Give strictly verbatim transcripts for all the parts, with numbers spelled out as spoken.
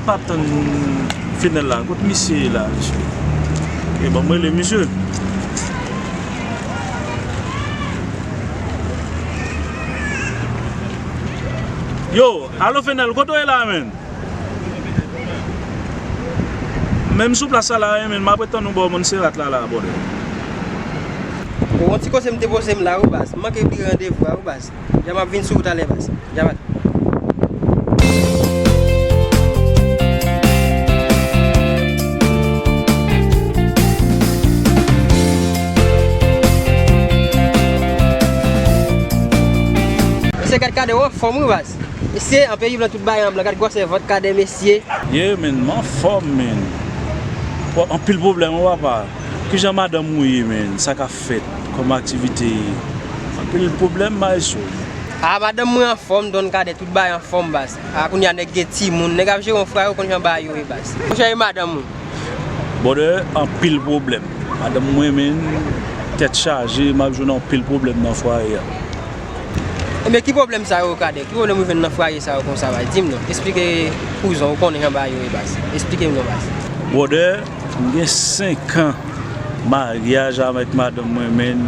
Ap tann Fenel la, kot misye ye la, mesye? E ban m rele misye. Yo, alo Fenel, kote w ye la, menn? Menm sou plas sa la, wi, menn, m ap ret tann ou bò Montserrat la, la, brother. Bon, yon ti koze m te poze m la, wi, baz. M manke bliye randevou a, wi, baz. Dja m ap vin sou ou talè, baz. Dja m al. Mesye, gad Kadè, w anfòm, wi, baz. Mesye, an peyi blan tout bagay an blan. Gad gwosè vant Kadè, mesye. Yeah, menn, m anfòm, menn. Anpil pwoblèm, wi, papa. Kijan madanm ou ye, menn? Sa k ap fèt kòm aktivite? Anpil pwoblèm, maestro. A, madanm mwen anfòm, Don Kadè, tout bagay anfòm, baz. A, kounye a nèg gen timoun, nèg ap jere yon fwaye, ou konn jan bagay yo ye, baz. Monchè, e madanm ou? Brother, anpil pwoblèm. Madanm mwen, menn, tèt chaje, m ap jwenn anpil pwoblèm nan fwaye a. Ebyen, ki pwoblèm sa yo, Kadè? Ki pwoblèm ou jwenn nan fwaye sa yo konsa, baz? Di m non. Esplike kouzen, ou konnen jan bagay yo ye, baz. Esplike m non, baz. Brother, m gen senk an maryaj avèk madanm mwen, menn.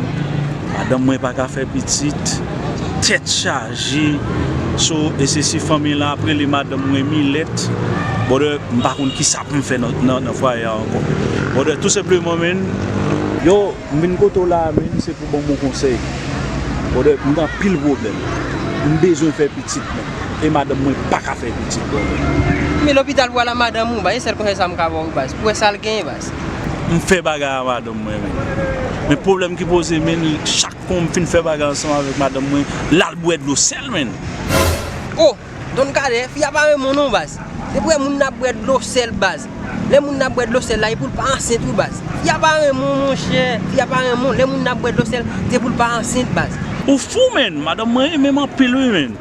Madanm mwen pa ka fè pitit. Tèt chaje. So, e se si fanmi lan ap rele madanm mwen milèt. Brother, m pa konn kisa pou m fè nan, nan, nan fwaye a ankò. Brother, tou senpleman, menn. Yo, m vin kote w la a, menn, se pou ban m yon konsèy. Brother, m gen anpil pwoblèm. M bezwen fè pitit, menn. E madanm mwen pa ka fè pitit, brother. Men lopital pou al a madanm ou, baz, e sèl konsèy sa m ka ba w, baz. Pou wè sa l genyen, baz. M fè bagay a madanm mwen, menn. Men pwoblèm ki poze, menn, chak kou m fin fè bagay ansanm avèk madanm mwen, l al bwè dlo sèl, menn. Oh! Don Kadè, fi a pa renmen w non, baz. Depi w wè moun nan ap bwè dlo sèl, baz. Lè moun nan ap bwè dlo sèl la, e pou l pa ansent, wi, baz. Fi a pa renmen w, monchè. Fi a pa renmen w. Lè moun nan ap bwè dlo sèl, depi w pa ansent, baz. Ou fou, menn. Madanm mwen renmen m anpil, wi, menn.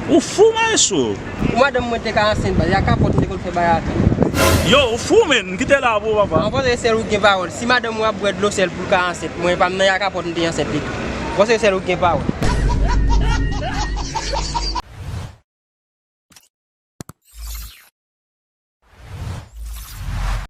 Ou fou, maestro. Pou madanm mwen te ka ansent, baz. Y a kapòt m te konn fè bagay avè l. Yo, ou fou, menn. Kite la pou papa. Mwen panse se sèl ou k gen pawòl. Si madanm ou ap bwè dlo sèl pou l ka ansent, mwen pa m nan y a kapòt m te ansent li tou. Mwen panse se sèl ou k gen pawòl.